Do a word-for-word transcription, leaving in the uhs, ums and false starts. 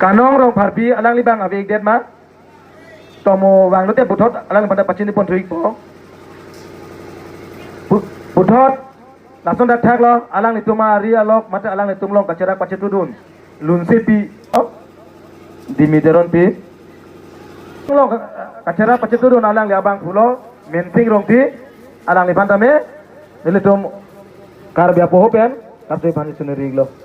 Kanong Rongpharpi, alangli abang ave-ikdet ma? Tomo vanglote puthot alangliphan ta pachini pon thu-ikpo. Pu-, puthot lason dak thaklo, alanglitum ari along mate alanglitum along kacherak pachetudun Lunsepi, oh, Dimi Teronpi. Along ka-, kacherak pachetudun alangli abangphu lo Mensing Rongpi, alangliphan tame nelitum Karbi apoho pen kartui aphan isuneri-iklo.